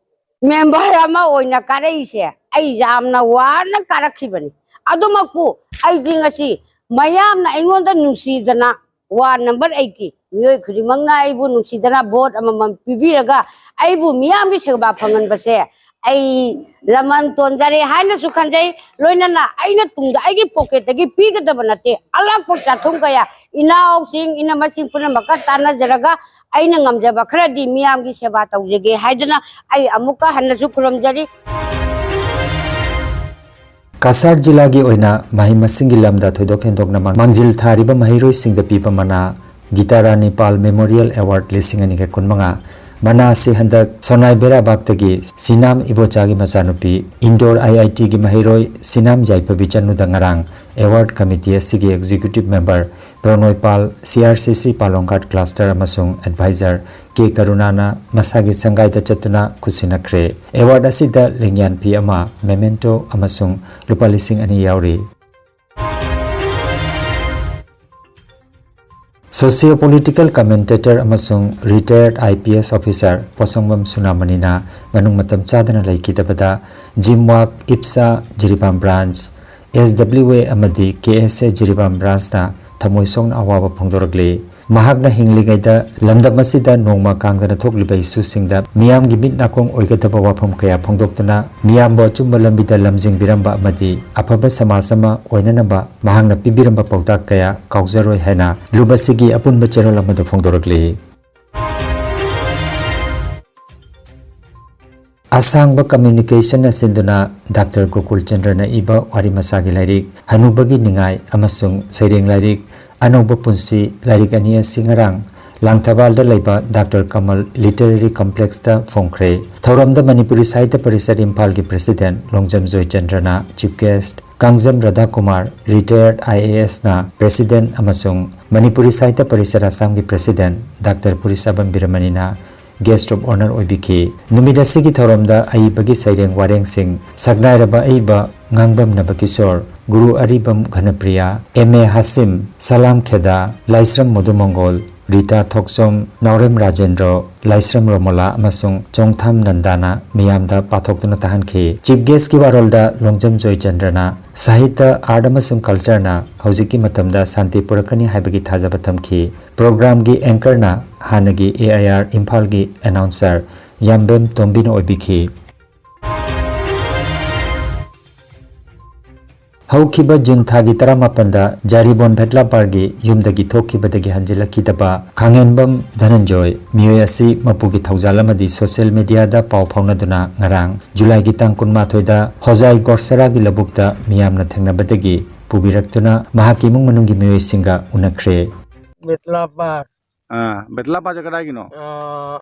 ꯃꯦꯝꯕꯔ ꯑꯃ ꯑꯣꯏꯅ ꯀꯥꯔꯛꯏꯁꯦ ꯑꯩ ꯌꯥꯝꯅ ꯋꯥꯅ ꯀꯥꯔꯛꯈꯤꯕꯅꯤ꯫ ꯑꯗꯨꯃꯛꯄꯨ ꯑꯩꯗꯤ ꯉꯁꯤ ꯃꯌꯥꯝꯅ ꯑꯩꯉꯣꯟꯗ ꯅꯨꯡꯁꯤꯗꯅ, ꯋꯥꯔꯗ ꯅꯝꯕꯔ ꯑꯩꯠꯀꯤ ꯃꯤꯑꯣꯏ ꯈꯨꯗꯤꯡꯃꯛꯅ ꯑꯩꯕꯨ ꯅꯨꯡꯁꯤꯗꯅ ꯚꯣꯠ ꯑꯃꯃꯝ ꯄꯤꯕꯤꯔꯒ ꯑꯩꯕꯨ ꯃꯤꯌꯥꯝꯒꯤ ꯁꯦꯕꯥ ꯐꯪꯍꯟꯕꯁꯦ ꯑꯩ ꯂꯃꯟ ꯇꯣꯟꯖꯔꯦ ꯍꯥꯏꯅꯁꯨ ꯈꯟꯖꯩ꯫ ꯂꯣꯏꯅꯅ ꯑꯩꯅ ꯇꯨꯡꯗ ꯑꯩꯒꯤ ꯄꯣꯀꯦꯠꯇꯒꯤ ꯄꯤꯒꯗꯕ ꯅꯠꯇꯦ, ꯑꯂꯥꯛꯄ ꯆꯥꯛꯊꯨꯡ ꯀꯌꯥ, ꯏꯅꯥꯎꯁꯤꯡ ꯏꯅꯝꯃꯁꯤꯡ ꯄꯨꯝꯅꯃꯛꯀ ꯇꯥꯟꯅꯖꯔꯒ ꯑꯩꯅ ꯉꯝꯖꯕ ꯈꯔꯗꯤ ꯃꯤꯌꯥꯝꯒꯤ ꯁꯦꯕꯥ ꯇꯧꯖꯒꯦ ꯍꯥꯏꯗꯨꯅ ꯑꯩ ꯑꯃꯨꯛꯀ ꯍꯟꯅꯁꯨ ꯈꯨꯔꯨꯝꯖꯔꯤ꯫ ꯀꯁꯥꯔ ꯖꯤꯂꯥꯒꯤ ꯑꯣꯏꯅ ꯃꯍꯩ ꯃꯁꯤꯡꯒꯤ ꯂꯝꯗ ꯊꯣꯏꯗꯣꯛ ꯍꯦꯟꯗꯣꯛꯅ ꯃꯥꯡꯖꯤꯜ ꯊꯥꯔꯤꯕ ꯃꯍꯩꯔꯣꯏꯁꯤꯡꯗ ꯄꯤꯕ ꯃꯅꯥ ꯒꯤꯇꯥꯔꯥꯅꯤ ꯄꯥꯜ ꯃꯦꯃꯣꯔꯤꯌꯦꯜ ꯑꯦꯋꯥꯔꯗ ꯂꯤꯁꯤꯡ ꯑꯅꯤꯒ ꯀꯨꯟꯃꯉꯥ꯫ ꯃꯅꯥ ꯑꯁꯤ ꯍꯟꯗꯛ ꯁꯣꯅꯥꯏ ꯕꯦꯔꯥꯕꯥꯛꯇꯒꯤ ꯁꯤꯅꯥꯝ ꯏꯕꯣꯆꯥꯒꯤ ꯃꯆꯥꯅꯨꯄꯤ ꯏꯟꯗꯣꯔ ꯑꯥꯏ ꯑꯥꯏ ꯇꯤꯒꯤ ꯃꯍꯩꯔꯣꯏ ꯁꯤꯅꯥꯝ ꯌꯥꯏꯐꯕꯤ ꯆꯅꯨꯗ ꯉꯔꯥꯡ ꯑꯦꯋꯥꯔꯗ ꯀꯃꯤꯇꯤ ꯑꯁꯤꯒꯤ ꯑꯦꯛꯖꯤꯀ꯭ꯌꯨꯇꯤꯚ ꯃꯦꯝꯕꯔ ꯄ꯭ꯔꯅꯣꯏ ꯄꯥꯜ, ꯁꯤ ꯑꯥꯔ ꯁꯤ ꯁꯤ ꯄꯥꯂꯣꯡꯒꯥꯠ ꯀ꯭ꯂꯥꯁꯇꯔ ꯑꯃꯁꯨꯡ ꯑꯦꯗꯚꯥꯏꯖꯔ ꯀꯦ ꯀꯔꯨꯅꯥꯅ ꯃꯁꯥꯒꯤ ꯁꯪꯒꯥꯏꯗ ꯆꯠꯇꯨꯅ ꯈꯨꯠꯁꯤꯟꯅꯈ꯭ꯔꯦ꯫ ꯑꯦꯋꯥꯔꯗ ꯑꯁꯤꯗ ꯂꯦꯡꯌꯥꯟꯐꯤ ꯑꯃ, ꯃꯦꯃꯦꯟꯇꯣ ꯑꯃꯁꯨꯡ ꯂꯨꯄꯥ ꯂꯤꯁꯤꯡ ꯑꯅꯤ ꯌꯥꯎꯔꯤ꯫ Socio-political commentator ꯑꯃꯁꯨꯡ retired I P S officer ꯄꯣꯠꯁꯪꯕꯝ ꯁꯨꯅꯥꯃꯅꯤꯅ ꯃꯅꯨꯡ ꯃꯇꯝ ꯆꯥꯗꯅ ꯂꯩꯈꯤꯗꯕꯗ ꯖꯤꯝꯋꯥꯛ, ꯏꯞꯁꯥ, Jiribam branch, S W A ꯑꯃꯗꯤ K S A ꯖꯤꯔꯤꯕꯥꯝ branchꯅ ꯊꯃꯣꯏ ꯁꯣꯛꯅ ꯑꯋꯥꯕ ꯐꯣꯡꯗꯣꯔꯛꯂꯤ꯫ ꯃꯍꯥꯛꯅ ꯍꯤꯡꯂꯤꯉꯩꯗ ꯂꯝꯗꯝ ꯑꯁꯤꯗ ꯅꯣꯡꯃ ꯀꯥꯡꯗꯅ ꯊꯣꯛꯂꯤꯕ ꯏꯁꯨꯁꯤꯡꯗ ꯃꯤꯌꯥꯝꯒꯤ ꯃꯤꯠ ꯅꯥꯀꯣꯡ ꯑꯣꯏꯒꯗꯕ ꯋꯥꯐꯝ ꯀꯌꯥ ꯐꯣꯡꯗꯣꯛꯇꯨꯅ ꯃꯤꯌꯥꯝꯕꯨ ꯑꯆꯨꯝꯕ ꯂꯝꯕꯤꯗ ꯂꯝꯖꯤꯡꯕꯤꯔꯝꯕ ꯑꯃꯗꯤ ꯑꯐꯕ ꯁꯃꯥꯖ ꯑꯃ ꯑꯣꯏꯅꯅꯕ ꯃꯍꯥꯛꯅ ꯄꯤꯕꯤꯔꯝꯕ ꯄꯥꯎꯇꯥꯛ ꯀꯌꯥ ꯀꯥꯎꯖꯔꯣꯏ ꯍꯥꯏꯅ ꯂꯨꯞ ꯑꯁꯤꯒꯤ ꯑꯄꯨꯟꯕ ꯆꯦꯔꯣꯜ ꯑꯃꯗ ꯐꯣꯡꯗꯣꯔꯛꯂꯤ꯫ ꯑꯁꯥꯡꯕ communication ꯅ ꯁꯤꯟꯗꯨꯅ ꯗꯥꯛꯇꯔ ꯒꯣꯀꯨꯜ ꯆꯟꯗ꯭ꯔꯅ ꯏꯕ ꯋꯥꯔꯤ ꯃꯆꯥꯒꯤ ꯂꯥꯏꯔꯤꯛ ꯍꯅꯨꯕꯒꯤ ꯅꯤꯡꯉꯥꯏ ꯑꯃꯁꯨꯡ ꯁꯩꯔꯦꯡ ꯂꯥꯏꯔꯤꯛ ꯑꯅꯧꯕ ꯄꯨꯟꯁꯤ ꯂꯥꯏꯔꯤꯛ ꯑꯅꯤ ꯑꯁꯤ ꯉꯔꯥꯡ ꯂꯥꯡꯊꯕꯥꯜꯗ ꯂꯩꯕ ꯗꯥꯛꯇꯔ ꯀꯃꯜ Literary Complex ꯇ ꯐꯣꯡꯈ꯭ꯔꯦ꯫ ꯊꯧꯔꯝꯗ ꯃꯅꯤꯄꯨꯔꯤ ꯁꯥꯍꯤꯇ꯭ꯌ ꯄꯔꯤꯁꯠ ꯏꯝꯐꯥꯜꯒꯤ president Longjam ꯖꯣꯏꯆꯟꯗ꯭ꯔꯅ chief guest, Kangjam ꯔꯥꯙꯥꯀꯨꯃꯥꯔ, retired I A S ꯅ president ꯑꯃꯁꯨꯡ ꯃꯅꯤꯄꯨꯔꯤ ꯁꯥꯍꯤꯇ꯭ꯌ ꯄꯔꯤꯁꯠ ꯑꯁꯥꯝꯒꯤ president ꯗꯥꯛꯇꯔ ꯄꯨꯔꯤꯁꯥꯕꯝ ꯕꯤꯔꯃꯅꯤꯅ guest of honour ꯑꯣꯏꯕꯤꯈꯤ꯫ ꯅꯨꯃꯤꯠ ꯑꯁꯤꯒꯤ ꯊꯧꯔꯝꯗ ꯑꯏꯕꯒꯤ ꯁꯩꯔꯦꯡ ꯋꯥꯔꯦꯡꯁꯤꯡ ꯁꯛꯅꯥꯏꯔꯕ ꯑꯏꯕ ꯉꯥꯡꯕꯝ ꯅꯕꯀꯤꯁꯣꯔ, ꯒꯨꯔꯨ ꯑꯔꯤꯕꯝ ꯘꯅꯄ꯭ꯔꯤꯌꯥ, M A ꯍꯥꯁꯤꯝ, ꯁꯂꯥꯝ ꯈꯦꯗꯥ, ꯂꯥꯏꯁ꯭ꯔꯝ ꯃꯣꯗꯨꯃꯪꯒꯣꯜ, ꯔꯤꯇꯥ ꯊꯣꯛꯆꯣꯝ, ꯅꯥꯎꯔꯦꯝ ꯔꯥꯖꯦꯟꯗ꯭ꯔꯣ, ꯂꯥꯏꯁ꯭ꯔꯝ ꯔꯣꯃꯣꯂꯥ ꯑꯃꯁꯨꯡ ꯆꯣꯡꯊꯥꯝ ꯅꯟꯗꯥꯅ ꯃꯤꯌꯥꯝꯗ ꯄꯥꯊꯣꯛꯇꯨꯅ ꯇꯥꯍꯟꯈꯤ꯫ Chief guest ꯀꯤ ꯋꯥꯔꯣꯜꯗ ꯂꯣꯡꯖꯝ ꯖꯣꯏꯆꯟꯗ꯭ꯔꯅ ꯁꯥꯍꯤꯇ꯭ꯌ, art ꯑꯃꯁꯨꯡ culture ꯅ ꯍꯧꯖꯤꯛꯀꯤ ꯃꯇꯝꯗ ꯁꯥꯟꯇꯤ ꯄꯨꯔꯛꯀꯅꯤ ꯍꯥꯏꯕꯒꯤ ꯊꯥꯖꯕ ꯊꯝꯈꯤ꯫ Program ꯒꯤ anchor ꯅ ꯍꯥꯟꯅꯒꯤ A I R ꯏꯝꯐꯥꯜꯒꯤ announcer ꯌꯥꯝꯕꯦꯝ ꯇꯣꯝꯕꯤꯅ ꯑꯣꯏꯕꯤꯈꯤ꯫ ꯍꯧꯈꯤꯕ ꯖꯨꯟ ꯊꯥꯒꯤ ꯇꯔꯥꯃꯥꯄꯟꯗ ꯖꯥꯔꯤꯕꯣꯟ ꯚꯦꯠꯂꯥꯄꯥꯔꯒꯤ ꯌꯨꯝꯗꯒꯤ ꯊꯣꯛꯈꯤꯕꯗꯒꯤ ꯍꯟꯖꯤꯜꯂꯛꯈꯤꯗꯕ ꯈꯥꯡꯉꯦꯟꯕꯝ ꯙꯅꯟꯖꯣꯏ, ꯃꯤꯑꯣꯏ ꯑꯁꯤ ꯃꯄꯨꯒꯤ ꯊꯧꯖꯥꯜ ꯑꯃꯗꯤ social media ꯗ ꯄꯥꯎ ꯐꯥꯎꯅꯗꯨꯅ ꯉꯔꯥꯡ ꯖꯨꯂꯥꯏꯒꯤ ꯇꯥꯡ ꯀꯨꯟꯃꯥꯊꯣꯏꯗ ꯍꯣꯖꯥꯏ ꯒꯣꯔꯁꯔꯥꯒꯤ ꯂꯧꯕꯨꯛꯇ ꯃꯤꯌꯥꯝꯅ ꯊꯦꯡꯅꯕꯗꯒꯤ ꯄꯨꯕꯤꯔꯛꯇꯨꯅ ꯃꯍꯥꯛꯀꯤ ꯏꯃꯨꯡ ꯃꯅꯨꯡꯒꯤ ꯃꯤꯑꯣꯏꯁꯤꯡꯒ ꯎꯅꯈ꯭ꯔꯦ꯫ ꯕꯦꯠꯂꯥꯄꯥꯔ꯫ ꯑꯥ, ꯕꯦꯠꯂꯥꯄꯥꯔꯁꯦ ꯀꯗꯥꯏꯒꯤꯅꯣ? ꯑꯥ,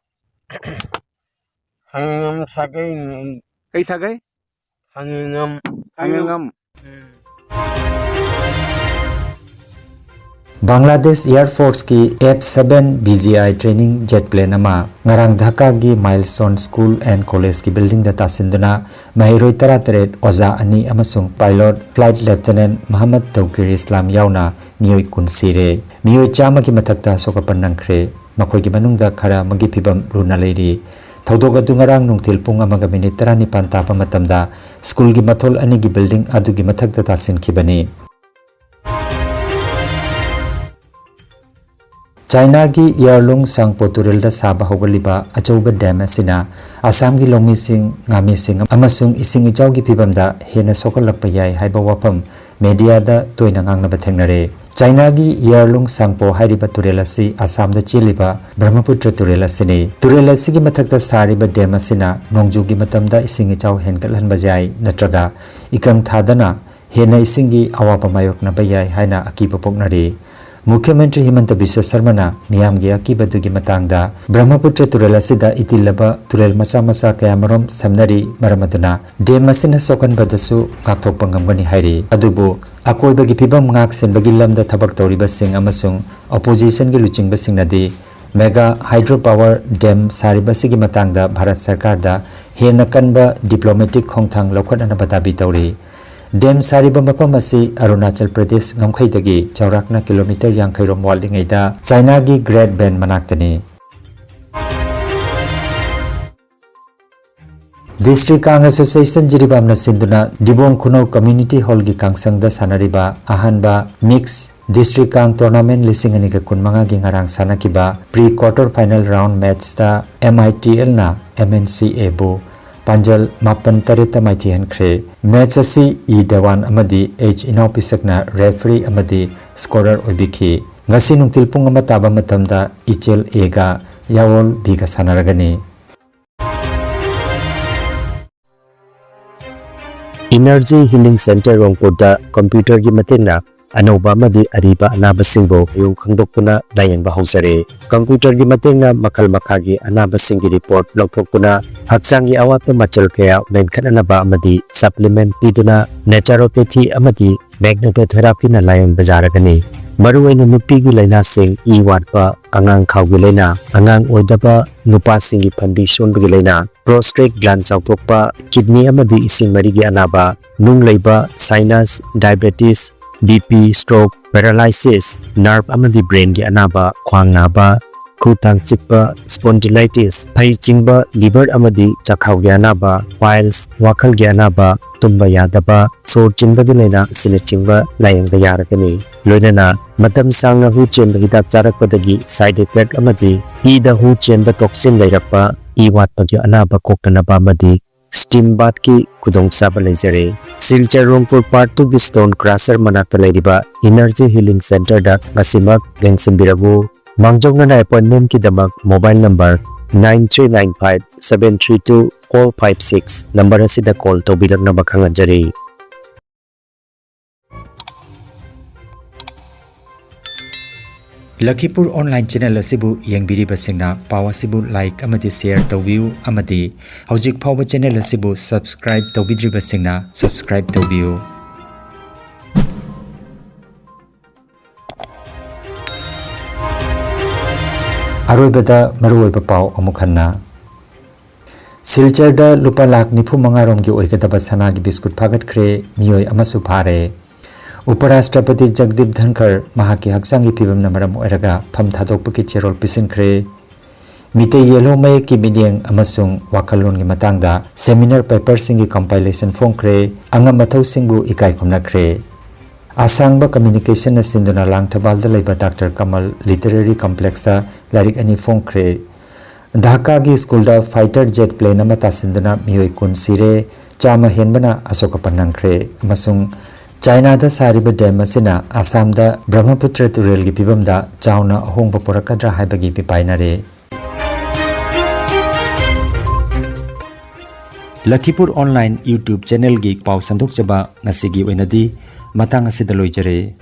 ꯈꯥꯡꯉꯦꯟꯕꯝ ꯁꯥꯒꯩꯅꯦ ꯑꯩ꯫ ꯀꯩ ꯁꯥꯒꯩ? ꯈꯥꯡꯉꯦꯟꯕꯝ꯫ ꯈꯥꯡꯉꯦꯟꯕꯝ꯫ ꯎꯝ꯫ ꯕꯪꯒ꯭ꯂꯥꯗꯦꯁ ꯑꯦꯌꯔ ꯐꯣꯔꯁꯀꯤ F seven B G I training jet plane ꯑꯃ ꯉꯔꯥꯡ ꯙꯥꯀꯥꯒꯤ Milestone School and Collegeꯀꯤ buildingꯗ ꯇꯥꯁꯤꯟꯗꯨꯅ ꯃꯍꯩꯔꯣꯏ ꯇꯔꯥꯇꯔꯦꯠ, ꯑꯣꯖꯥ ꯑꯅꯤ ꯑꯃꯁꯨꯡ pilot Flight Lieutenant ꯃꯍꯝꯃꯗ ꯇꯧꯀꯤꯔ ꯏꯁꯂꯥꯝ ꯌꯥꯎꯅ ꯃꯤꯑꯣꯏ ꯀꯨꯟ ꯁꯤꯔꯦ꯫ ꯃꯤꯑꯣꯏ ꯆꯥꯝꯃꯒꯤ ꯃꯊꯛꯇ ꯑꯁꯣꯛ ꯑꯄꯟ ꯅꯪꯈ꯭ꯔꯦ꯫ ꯃꯈꯣꯏꯒꯤ ꯃꯅꯨꯡꯗ ꯈꯔ ꯑꯃꯒꯤ ꯐꯤꯕꯝ ꯂꯨꯅ ꯂꯩꯔꯤ꯫ ꯊꯧꯗꯣꯛ ꯑꯗꯨ ꯉꯔꯥꯡ ꯅꯨꯡꯊꯤꯜ ꯄꯨꯡ ꯑꯃꯒ ꯃꯤꯅꯤꯠ ꯇꯔꯥꯅꯤꯄꯥꯟ ꯇꯥꯕ ꯃꯇꯝꯗ ꯁ꯭ꯀꯨꯜꯒꯤ ꯃꯊꯣꯜ ꯑꯅꯤꯒꯤ building ꯑꯗꯨꯒꯤ ꯃꯊꯛꯇ ꯇꯥꯁꯤꯟꯈꯤꯕꯅꯤ꯫ ꯆꯥꯏꯅꯥꯒꯤ ꯌꯥꯔꯂꯨꯡ ꯁꯥꯡꯄꯣ ꯇꯨꯔꯦꯜꯗ ꯁꯥꯕ ꯍꯧꯒꯠꯂꯤꯕ ꯑꯆꯧꯕ dam ꯑꯁꯤꯅ ꯑꯁꯥꯝꯒꯤ ꯂꯧꯃꯤꯁꯤꯡ, ꯉꯥꯃꯤꯁꯤꯡ ꯑꯃꯁꯨꯡ ꯏꯁꯤꯡ ꯏꯆꯥꯎꯒꯤ ꯐꯤꯕꯝꯗ ꯍꯦꯟꯅ ꯁꯣꯛꯍꯜꯂꯛꯄ ꯌꯥꯏ ꯍꯥꯏꯕ ꯋꯥꯐꯝ mediaꯗ ꯇꯣꯏꯅ ꯉꯥꯡꯅꯕ ꯊꯦꯡꯅꯔꯦ꯫ ꯆꯥꯏꯅꯥꯒꯤ ꯌꯥꯔꯂꯨꯡ ꯁꯥꯡꯄꯣ ꯍꯥꯏꯔꯤꯕ ꯇꯨꯔꯦꯜ ꯑꯁꯤ ꯑꯁꯥꯝꯗ ꯆꯦꯜꯂꯤꯕ ꯕ꯭ꯔꯍ꯭ꯃꯄꯨꯇ꯭ꯔ ꯇꯨꯔꯦꯜ ꯑꯁꯤꯅꯤ꯫ ꯇꯨꯔꯦꯜ ꯑꯁꯤꯒꯤ ꯃꯊꯛꯇ ꯁꯥꯔꯤꯕ dam ꯑꯁꯤꯅ ꯅꯣꯡꯖꯨꯒꯤ ꯃꯇꯝꯗ ꯏꯁꯤꯡ ꯏꯆꯥꯎ ꯍꯦꯟꯒꯠꯍꯟꯕ ꯌꯥꯏ ꯅꯠꯇ꯭ꯔꯒ ꯏꯀꯪ ꯊꯥꯗꯅ ꯍꯦꯟꯅ ꯏꯁꯤꯡꯒꯤ ꯑꯋꯥꯕ ꯃꯥꯌꯣꯛꯅꯕ ꯌꯥꯏ ꯍꯥꯏꯅ ꯑꯀꯤꯕ ꯄꯣꯛꯅꯔꯤ꯫ ꯃꯨꯈ꯭ꯌ ꯃꯟꯇ꯭ꯔꯤ ꯍꯤꯃꯟꯇ ꯕꯤꯁ꯭ꯋ ꯁꯔꯃꯅ ꯃꯤꯌꯥꯝꯒꯤ ꯑꯀꯤꯕꯗꯨꯒꯤ ꯃꯇꯥꯡꯗ ꯕ꯭ꯔꯍ꯭ꯃꯄꯨꯇ꯭ꯔ ꯇꯨꯔꯦꯜ ꯑꯁꯤꯗ ꯏꯇꯤꯜꯂꯕ ꯇꯨꯔꯦꯜ ꯃꯆꯥ ꯃꯆꯥ ꯀꯌꯥꯃꯔꯨꯝ ꯁꯝꯅꯔꯤ, ꯃꯔꯝ ꯑꯗꯨꯅ dam ꯑꯁꯤꯅ ꯁꯣꯛꯍꯟꯕꯗꯁꯨ ꯉꯥꯛꯊꯣꯛꯄ ꯉꯝꯒꯅꯤ ꯍꯥꯏꯔꯤ꯫ ꯑꯗꯨꯕꯨ ꯑꯀꯣꯏꯕꯒꯤ ꯐꯤꯕꯝ ꯉꯥꯛ ꯁꯦꯟꯕꯒꯤ ꯂꯝꯗ ꯊꯕꯛ ꯇꯧꯔꯤꯕꯁꯤꯡ ꯑꯃꯁꯨꯡ oppositionꯒꯤ ꯂꯨꯆꯤꯡꯕꯁꯤꯡꯅꯗꯤ mega hydro power dam ꯁꯥꯔꯤꯕ ꯑꯁꯤꯒꯤ ꯃꯇꯥꯡꯗ ꯚꯥꯔꯠ ꯁꯔꯀꯥꯔꯗ ꯍꯦꯟꯅ ꯀꯟꯕ diplomatic ꯈꯣꯡꯊꯥꯡ ꯂꯧꯈꯠꯅꯅꯕ ꯗꯥꯕꯤ ꯇꯧꯔꯤ꯫ Dam ꯁꯥꯔꯤꯕ ꯃꯐꯝ ꯑꯁꯤ ꯑꯔꯨꯅꯥꯆꯜ ꯄ꯭ꯔꯗꯦꯁ ꯉꯝꯈꯩꯗꯒꯤ ꯆꯥꯎꯔꯥꯛꯅ ꯀꯤꯂꯣꯃꯤꯇꯔ ꯌꯥꯡꯈꯩ ꯔꯣꯝ ꯋꯥꯠꯂꯤꯉꯩꯗ ꯆꯥꯏꯅꯥꯒꯤ Great Van ꯃꯅꯥꯛꯇꯅꯤ꯫ District Kang Association ꯖꯤꯔꯤꯕꯥꯝꯅ ꯁꯤꯟꯗꯨꯅ ꯗꯤꯕꯣꯡ ꯈꯨꯅꯧ Community Hallꯒꯤ ꯀꯥꯡꯁꯪꯗ ꯁꯥꯟꯅꯔꯤꯕ ꯑꯍꯥꯟꯕ Mix District Kang Tournament ꯂꯤꯁꯤꯡ ꯑꯅꯤꯒ ꯀꯨꯟꯃꯉꯥꯒꯤ ꯉꯔꯥꯡ ꯁꯥꯟꯅꯈꯤꯕ pre quarter final round matchꯇ MITLꯅ MNCAꯕꯨ ꯄꯥꯟꯖꯜ ꯃꯥꯄꯟ ꯇꯔꯦꯠꯇ ꯃꯥꯏꯊꯤꯍꯟꯈ꯭ꯔꯦ꯫ Match ꯑꯁꯤ ꯏ ꯗꯦꯋꯥꯟ ꯑꯃꯗꯤ ꯑꯩꯆ ꯏꯅꯥꯎꯄꯤꯁꯛꯅ referee ꯑꯃꯗꯤ scorer ꯑꯣꯏꯕꯤꯈꯤ꯫ ꯉꯁꯤ ꯅꯨꯡꯊꯤꯜ ꯄꯨꯡ ꯑꯃ ꯇꯥꯕ ꯃꯇꯝꯗ ꯏꯆꯦꯜ Aꯒ ꯌꯥꯋꯣꯜ Bꯒ ꯁꯥꯟꯅꯔꯒꯅꯤ꯫ Energy Healing Center ꯔꯣꯡꯄꯨꯔꯗ computerꯒꯤ ꯃꯇꯦꯡꯅ ꯑꯅꯧꯕ ꯑꯃꯗꯤ ꯑꯔꯤꯕ ꯑꯅꯥꯕꯁꯤꯡꯕꯨ ꯃꯑꯣꯡ ꯈꯪꯗꯣꯛꯇꯨꯅ ꯂꯥꯌꯦꯡꯕ ꯍꯧꯖꯔꯦ꯫ ꯀꯝꯄ꯭ꯌꯨꯇꯔꯒꯤ ꯃꯇꯦꯡꯅ ꯃꯈꯜ ꯃꯈꯥꯒꯤ ꯑꯅꯥꯕꯁꯤꯡꯒꯤ ꯔꯤꯄꯣꯔꯠ ꯂꯧꯊꯣꯛꯇꯨꯅ ꯍꯛꯆꯥꯡꯒꯤ ꯑꯋꯥꯠꯄ ꯃꯆꯜ ꯀꯌꯥ ꯃꯦꯟꯈꯠꯅꯅꯕ ꯑꯃꯗꯤ ꯁꯄ꯭ꯂꯤꯃꯦꯟꯠ ꯄꯤꯗꯨꯅ ꯅꯦꯆꯔꯣꯄꯦꯊꯤ ꯑꯃꯗꯤ ꯃꯦꯒꯅꯦꯇꯣꯊꯦꯔꯥꯄꯤꯅ ꯂꯥꯌꯦꯡꯕ ꯌꯥꯔꯒꯅꯤ꯫ ꯃꯔꯨꯑꯣꯏꯅ ꯅꯨꯄꯤꯒꯤ ꯂꯥꯏꯅꯥꯁꯤꯡ, ꯏ ꯋꯥꯠꯄ, ꯑꯉꯥꯡ ꯈꯥꯎꯒꯤ ꯂꯥꯏꯅꯥ, ꯑꯉꯥꯡ ꯑꯣꯏꯗꯕ, ꯅꯨꯄꯥꯁꯤꯡꯒꯤ ꯐꯟꯕꯤ ꯁꯣꯟꯕꯒꯤ ꯂꯥꯏꯅꯥ, ꯄ꯭ꯔꯣꯁꯇꯦꯠ ꯒ꯭ꯂꯥꯟ ꯆꯥꯎꯊꯣꯛꯄ, ꯀꯤꯗꯅꯤ ꯑꯃꯗꯤ ꯏꯁꯤꯡ ꯃꯔꯤꯒꯤ ꯑꯅꯥꯕ, ꯅꯨꯡ ꯂꯩꯕ, sinus, diabetes, B P, stroke, paralysis, nerve ꯑꯃꯗꯤ ꯕ꯭ꯔꯦꯟꯒꯤ ꯑꯅꯥꯕ, ꯈ꯭ꯋꯥꯡ ꯅꯥꯕ, ꯈꯨ ꯊꯥꯡ ꯆꯤꯛꯄ, ꯁ꯭ꯄꯣꯟꯗꯤꯂꯥꯏꯇꯤꯁ, ꯐꯩ ꯆꯤꯡꯕ, ꯂꯤꯚꯔ ꯑꯃꯗꯤ ꯆꯥꯛꯈꯥꯎꯒꯤ ꯑꯅꯥꯕ, ꯄꯥꯏꯜꯁ, ꯋꯥꯈꯜꯒꯤ ꯑꯅꯥꯕ, ꯇꯨꯝꯕ ꯌꯥꯗꯕ, ꯁꯣꯔ ꯆꯤꯟꯕꯒꯤ ꯂꯥꯏꯅꯥ ꯑꯁꯤꯅꯆꯤꯡꯕ ꯂꯥꯌꯦꯡꯕ ꯌꯥꯔꯒꯅꯤ꯫ ꯂꯣꯏꯅꯅ ꯃꯇꯝ ꯁꯥꯡꯅ ꯍꯨ ꯆꯦꯟꯕ ꯍꯤꯗꯥꯛ ꯆꯥꯔꯛꯄꯗꯒꯤ ꯁꯥꯏꯗ ꯏꯐꯦꯛ ꯑꯃꯗꯤ ꯏꯗ ꯍꯨ ꯆꯦꯟꯕ ꯇꯣꯛꯁꯤꯟ ꯂꯩꯔꯛꯄ, ꯏ ꯋꯥꯠꯄꯒꯤ ꯑꯅꯥꯕ ꯀꯣꯛꯅꯅꯕ ꯑꯃꯗꯤ ꯁ꯭ꯇꯤꯝ ꯕꯥꯊꯀꯤ ꯈꯨꯗꯣꯡꯆꯥꯕ ꯂꯩꯖꯔꯦ꯫ ꯁꯤꯜꯆꯔ ꯔꯣꯡꯄꯨꯔ ꯄꯥꯔꯠ ꯇꯨꯒꯤ ꯁ꯭ꯇꯣꯟ ꯀ꯭ꯔꯁꯔ ꯃꯅꯥꯛꯇ ꯂꯩꯔꯤꯕ ꯏꯅꯔꯖꯤ ꯍꯤꯂꯤꯡ ꯁꯦꯟꯇꯔꯗ ꯉꯁꯤꯃꯛ ꯌꯦꯡꯁꯤꯟꯕꯤꯔꯛꯎ꯫ ꯃꯥꯡꯖꯧꯅꯅ ꯑꯦꯄꯣꯏꯟꯃꯦꯟꯠꯀꯤꯗꯃꯛ mobile number nine three nine five seven three two four five six number ꯑꯁꯤꯗ ꯀꯣꯜ ꯇꯧꯕꯤꯔꯛꯅꯕ ꯈꯪꯍꯟꯖꯔꯤ꯫ ꯂꯈꯤꯄꯨꯔ ꯑꯣꯟꯂꯥꯏꯟ ꯆꯦꯅꯦꯜ ꯑꯁꯤꯕꯨ ꯌꯦꯡꯕꯤꯔꯤꯕꯁꯤꯡꯅ ꯄꯥꯎ ꯑꯁꯤꯕꯨ ꯂꯥꯏꯛ ꯑꯃꯗꯤ ꯁꯦꯌꯔ ꯇꯧꯕꯤꯌꯨ ꯑꯃꯗꯤ ꯍꯧꯖꯤꯛ ꯐꯥꯎꯕ ꯆꯦꯅꯦꯜ ꯑꯁꯤꯕꯨ ꯁꯕꯁꯀ꯭ꯔꯥꯏꯕ ꯇꯧꯕꯤꯗ꯭ꯔꯤꯕꯁꯤꯡꯅ ꯁꯕꯁꯀ꯭ꯔꯥꯏꯕ ꯇꯧꯕꯤꯌꯨ꯫ ꯑꯔꯣꯏꯕꯗ ꯃꯔꯨꯑꯣꯏꯕ ꯄꯥꯎ ꯑꯃꯨꯛ ꯍꯟꯅ꯫ ꯁꯤꯜꯆꯔꯗ ꯂꯨꯄꯥ ꯂꯥꯈ ꯅꯤꯐꯨ ꯃꯉꯥ ꯔꯣꯝꯒꯤ ꯑꯣꯏꯒꯗꯕ ꯁꯅꯥꯒꯤ ꯕꯤꯁꯀꯨꯠ ꯐꯥꯒꯠꯈ꯭ꯔꯦ, ꯃꯤꯑꯣꯏ ꯑꯃꯁꯨ ꯐꯥꯔꯦ꯫ ꯎꯄꯔꯥꯁꯇ꯭ꯔꯄꯇꯤ ꯖꯒꯗꯤꯞ ꯙꯟꯈꯔ ꯃꯍꯥꯛꯀꯤ ꯍꯛꯆꯥꯡꯒꯤ ꯐꯤꯕꯝꯅ ꯃꯔꯝ ꯑꯣꯏꯔꯒ ꯐꯝ ꯊꯥꯗꯣꯛꯄꯒꯤ ꯆꯦꯔꯣꯜ ꯄꯤꯁꯤꯟꯈ꯭ꯔꯦ꯫ ꯃꯤꯇꯩ ꯌꯦꯜꯍꯧ ꯃꯌꯦꯛꯀꯤ ꯃꯤꯠꯌꯦꯡ ꯑꯃꯁꯨꯡ ꯋꯥꯈꯜꯂꯣꯟꯒꯤ ꯃꯇꯥꯡꯗ ꯁꯦꯃꯤꯅꯥꯔ ꯄꯦꯄꯔꯁꯤꯡꯒꯤ ꯀꯝꯄꯥꯏꯂꯦꯁꯟ ꯐꯣꯡꯈ꯭ꯔꯦ, ꯑꯉꯝ ꯑꯊꯧꯁꯤꯡꯕꯨ ꯏꯀꯥꯏ ꯈꯨꯝꯅꯈ꯭ꯔꯦ꯫ ꯑꯁꯥꯡꯕ ꯀꯝꯃ꯭ꯌꯨꯅꯤꯀꯦꯁꯟꯅ ꯁꯤꯟꯗꯨꯅ ꯂꯥꯡꯊꯕꯥꯜꯗ ꯂꯩꯕ ꯗꯥꯛꯇꯔ ꯀꯃꯜ ꯂꯤꯇꯔꯦꯔꯤ ꯀꯝꯄ꯭ꯂꯦꯛꯁꯇ ꯂꯥꯏꯔꯤꯛ ꯑꯅꯤ ꯐꯣꯡꯈ꯭ꯔꯦ꯫ ꯙꯥꯀꯥꯒꯤ ꯁ꯭ꯀꯨꯜꯗ ꯐꯥꯏꯇꯔ ꯖꯦꯠ ꯄ꯭ꯂꯦꯟ ꯑꯃ ꯇꯥꯁꯤꯟꯗꯨꯅ ꯃꯤꯑꯣꯏ ꯀꯨꯟ ꯁꯤꯔꯦ, ꯆꯥꯝꯃ ꯍꯦꯟꯕꯅ ꯑꯁꯣꯛ ꯑꯄꯟ ꯅꯪꯈ꯭ꯔꯦ ꯑꯃꯁꯨꯡ ꯆꯥꯏꯅꯥꯗ ꯁꯥꯔꯤꯕ ꯗꯦꯝ ꯑꯁꯤꯅ ꯑꯁꯥꯝꯗ ꯕ꯭ꯔꯍ꯭ꯃꯄꯨꯇ꯭ꯔ ꯇꯨꯔꯦꯜꯒꯤ ꯐꯤꯕꯝꯗ ꯆꯥꯎꯅ ꯑꯍꯣꯡꯕ ꯄꯨꯔꯛꯀꯗ꯭ꯔꯥ ꯍꯥꯏꯕꯒꯤ ꯃꯤꯄꯥꯏꯅꯔꯦ꯫ ꯂꯈꯤꯄꯨꯔ ꯑꯣꯟꯂꯥꯏꯟ YouTube ꯆꯦꯅꯦꯜꯒꯤ ꯄꯥꯎ ꯁꯟꯗꯣꯛꯆꯕ ꯉꯁꯤꯒꯤ ꯑꯣꯏꯅꯗꯤ ꯃꯇꯥꯡ ꯑꯁꯤꯗ ꯂꯣꯏꯖꯔꯦ꯫